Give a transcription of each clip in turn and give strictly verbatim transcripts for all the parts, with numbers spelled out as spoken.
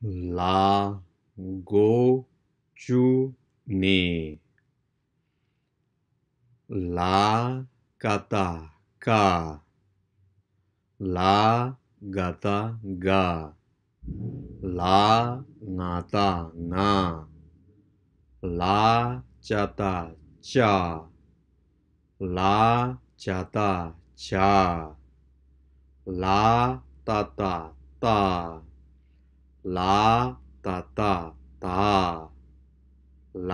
ལ་གོ་ཅུ་ནི། ལ་ཀ་བཏགས་ཀ། ལ་ག་བཏགས་ག། ལ་ང་བཏགས་ང་། ལ་ཅ་བཏགས་ཅ། ལ་ཇ་བཏགས་ཇ། ལ་ཏ་བཏགས་ཏ། ལ་ད་བཏགས་ད། ལ་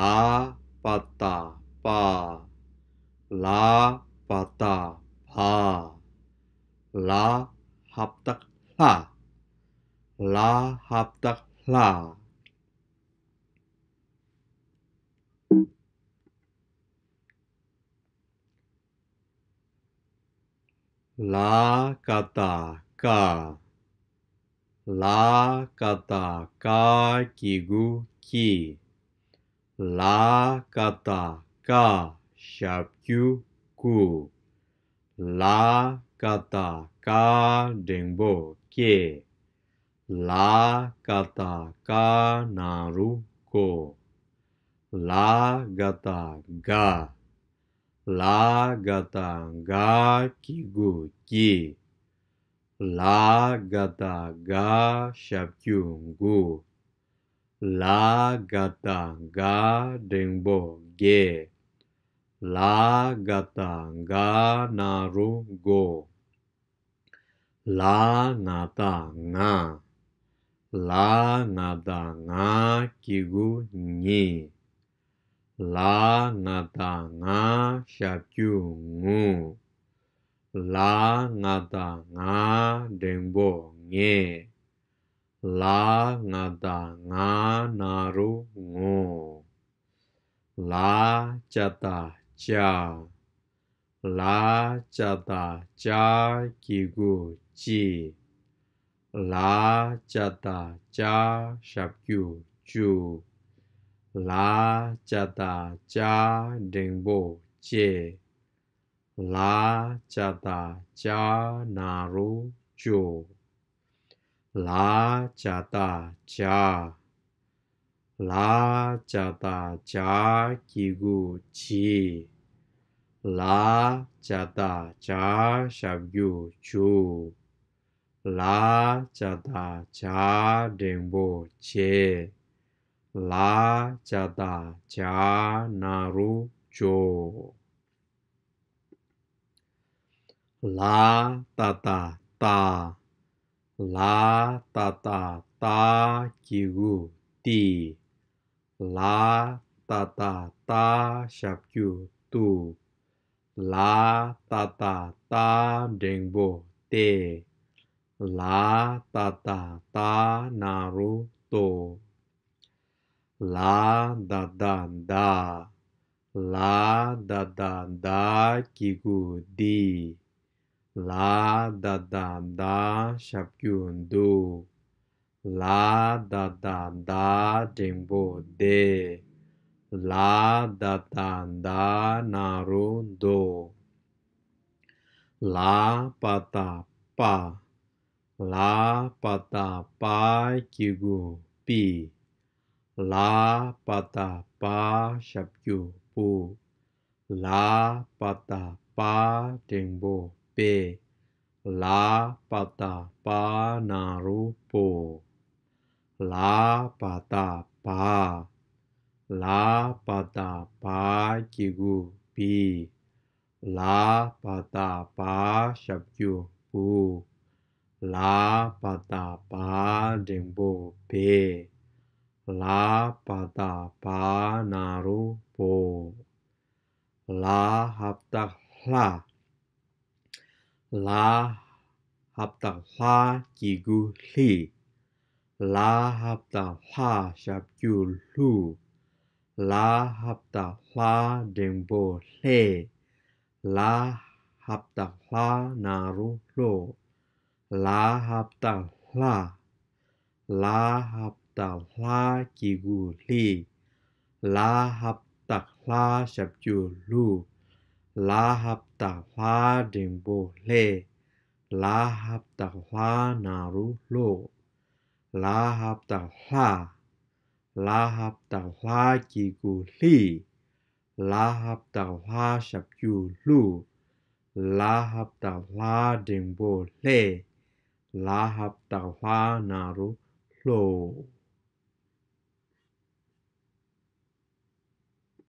པ་བཏགས་པ། ལ་བ་བཏགས་བ། ལ་ཧ་བཏགས་ལྷ། ལ་ཧ་བཏགས་ལྷ། ལ་ཀ་བཏགས་ཀ། ལ་ཀ་བཏགས་ཀ་གི་གུ་ཀྱི། ལ་ཀ་བཏགས་ཀ་ཞབས་ཀྱུ་ཀུ། ལ་ཀ་བཏགས་ཀ་འགྲེང་བུ་ཀེ། ལ་ག་བཏགས་ག་ན་རོ་གོ། ལ་ག་བཏགས་ག། ལ་ག་བཏགས་ག་གི་གུ་གི། ལ་ག་བཏགས་ག་ཞབས་ཀྱུ་གུ། ལ་ག་བཏགས་ག་འགྲེང་བུ་གེ། ལ་ག་བཏགས་ག་ན་རོ་གོ། ལ་ང་བཏགས་ང་། ལ་ང་བཏགས་ང་གི་གུ་ཉི། ལ་ང་བཏགས་ང་ཞབས་ཀྱུ་ངུ། ལ་ང་བཏགས་ང་འགྲེང་བུ་ངེ། ལ་ང་བཏགས་ང་ན་རོ་ངོ། ལ་ཅ་བཏགས་ཅ། ལ་ཅ་བཏགས་ཅ་གི་གུ་ཅི། ལ་ཅ་བཏགས་ཅ་ཞབས་ཀྱུ་ཅུ། ལ་ཅ་བཏགས་ཅ་འགྲེང་བུ་ཅེ། ལ་ཅ་བཏགས་ཅ་ན་རོ་ཅོ། ལ་ཇ་བཏགས་ཇ། ལ་ཇ་བཏགས་ཇ་གི་གུ་ཇི། ལ་ཇ་བཏགས་ཇ་ཞབས་ཀྱུ་ཇུ། ལ་ཇ་བཏགས་ཇ་འགྲེང་བུ་ཇེ། ལ་ཇ་བཏགས་ཇ་ན་རོ་ཇོ། ལ་ཏ་བཏགས་ཏ། ལ་ཏ་བཏགས་ཏ་གི་གུ་ཏི། ལ་ཏ་བཏགས་ཏ་ཞབས་ཀྱུ་ཏུ། ལ་ཏ་བཏགས་ཏ་འགྲེང་བུ་ཏེ། ལ་ཏ་བཏགས་ཏ་ན་རོ་ཏོ། ལ་ད་བཏགས་ད། ལ་ད་བཏགས་ད་གི་གུ་དི། ལ་ད་བཏགས་ད་ཞབས་ཀྱུ་དུ། ལ་ད་བཏགས་ད་འགྲེང་བུ་དེ། ལ་ད་བཏགས་ད་ན་རོ་དོ། ལ་པ་བཏགས་པ། ལ་པ་བཏགས་པ་གི་གུ་པི། ལ་པ་བཏགས་པ་ཞབས་ཀྱུ་པུ། ལ་པ་བཏགས་པ་འགྲེང་བུ་པེ། ལ་པ་བཏགས་པ་ན་རོ་པོ། ལ་བ་བཏགས་བ། ལ་བ་བཏགས་བ་གི་གུ་བི། ལ་བ་བཏགས་བ་ཞབས་ཀྱུ་བུ། ལ་བ་བཏགས་བ་འགྲེང་བུ་བེ། ལ་བ་བཏགས་བ་ན་རོ་བོ། ལ་ཧ་བཏགས་ལྷ། ལ་ཧ་བཏགས་ལྷ་གི་གུ་ལྷི། ལ་ཧ་བཏགས་ལྷ་ཞབས་ཀྱུ་ལྷུ། ལ་ཧ་བཏགས་ལྷ་འགྲེང་བུ་ལྷེ། ལ་ཧ་བཏགས་ལྷ་ན་རོ་ལྷོ། ལ་ཧ་བཏགས་ལྷ། ལ་ཧ་བཏགས་ལྷ་གི་གུ་ལྷི། ལ་ཧ་བཏགས་ལྷ་ཞབས་ཀྱུ་ལྷུ། ལ་ཧ་བཏགས་ལྷ་འགྲེང་བུ་ལྷེ། ལ་ཧ་བཏགས་ལྷ་ན་རོ་ལྷོ། ལ་ཧ་བཏགས་ལྷ། ལ་ཧ་བཏགས་ལྷ་གི་གུ་ལྷི། ལ་ཧ་བཏགས་ལྷ་ཞབས་ཀྱུ་ལྷུ། ལ་ཧ་བཏགས་ལྷ་འགྲེང་བུ་ལྷེ། ལ་ཧ་བཏགས་ལྷ་ན་རོ་ལྷོ།